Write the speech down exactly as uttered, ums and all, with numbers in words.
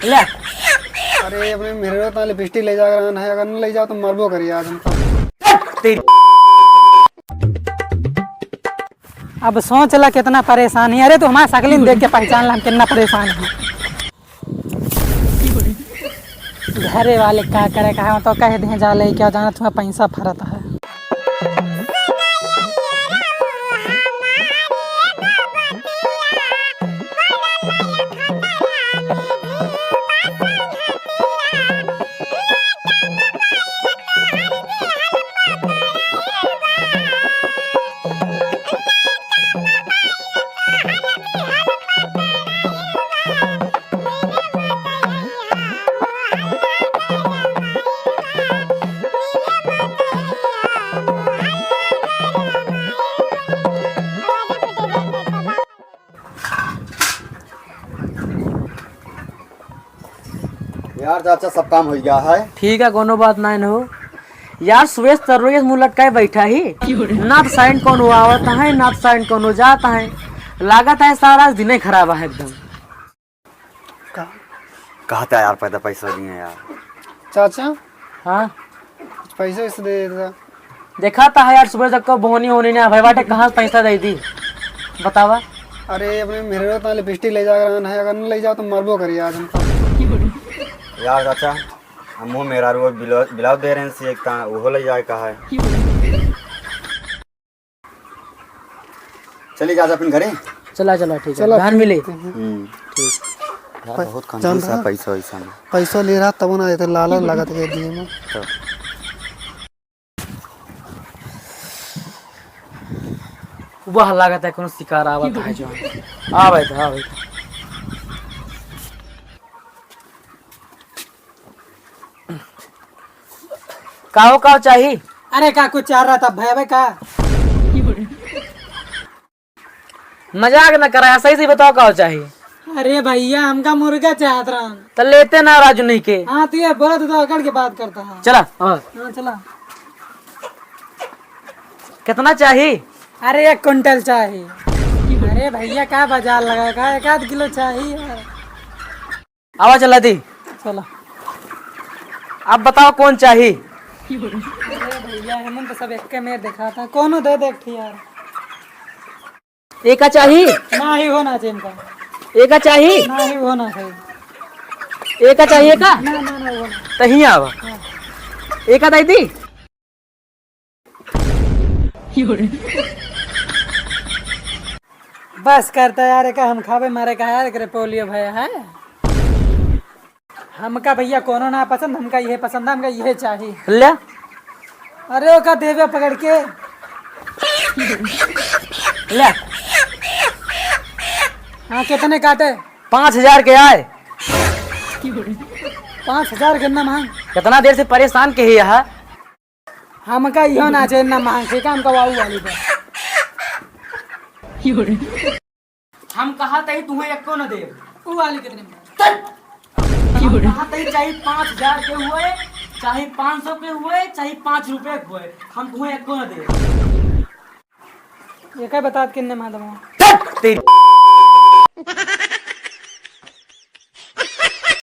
ले। अरे, अपने मेहररुआ ता लिपस्टिक ले जा रहा है, अगर न ले जाओ तो मरबो करी आज हम तो। तेरी अब सोच ला कितना परेशान है। अरे, तू हमारे सकलिन देख के पहचान ला, हम कितना परेशान है। घरे वाले का करे, कहा तो कह दे, जा ले, क्या जाना तुम्हें पैसा फरत है। यार चाचा, सब काम हो गया है। ठीक है, कोनो बात नाहीं हो। यार सुबेश तर्रोइया मुँह लटकाए बैठा ही, ना तो साइन कोनो आवत है, ना तो साइन कोनो जात है। लागत है सारा दिने खराब है एकदम। का? कहता है यार, पैदा पैसा दिए यार। चाचा, हाँ? कुछ पैसा वैसा दे देता। देखा था यार, सुबह तक को बोनी होनी ना भाई बाटे, कहाँ से पैसा दे दी बतावा? अरे, अपने मेहररुआ ता लिपस्टिक ले जा रहा है, अगर न ले जाओ तो मरबो करी आज हम तो। यार चाचा, हम वो मेहररुआ ब्लाउज, ब्लाउज दे रहे हैं, सी एक ता, वो ले जाए कहा है। चली जा अपन घरे। चला, चला, ठीक है, चला, बिहान मिले। हम्म। ठीक। यार, बहुत कंजूस है पैसा वैसा में। पैसा ले रहा तब ना, ये तो लालच लागत है दिए में। तो। वह लागत है कोनो शिकार आवत है जो। आ भाई, आ भाई। काहो, काहो चाही? अरे का कुछ चाह रहा था भैया का? मजाक न करा, सही से बताओ काहो चाही? अरे भैया, हमका मुर्गा चाहत रहन। तो लेते ना राजू नहीं के। हाँ, तो ये बोला तो अकड़ के बात करता है। चला, हाँ। हाँ, चला। कितना चाही? अरे एक कुंटल चाही। अरे भैया, का बाजार लगा का, एक आध किलो चाही यार। आवा चला दी। चला। अब बताओ कौन चाही? अरे भैया, हमन तो सब एक के मेर देखा था, कोनो दे दे एक ठे यार। एका चाही? ना ही होना चाहिए इनका। एका चाही? ना ही होना चाहिए। एका चाही एका? ना, ना, ना, वो ना। तही आवा। हाँ। एका दाई दी? बस करता यार, एका हम खावे मारे का यार, एकरे पोलियो भया है। हमका भैया कोनो ना पसंद, हमका इहे पसंद है, हमका इहे चाही। ले। अरे ओका देवे पकड़ के। ले। हाँ, कितने काटे? पाँच हजार के आए। पाँच हजार के ना मांग। कितना देर से परेशान के ही यहाँ। हमका इहो ना चाहिए, ना मांग, ठीक है, हमका वाऊ वाली दे। हम कहा तही तुहें एको न देब। ऊ वाली कितने में? तट! हम कहा तही चाहे पाँच हजार के हुए, चाहे पाँच सौ के हुए, चाहे पाँच रुपए के हुए, हम तुहें एको न देब। ये का बतात किन्ने में दबा?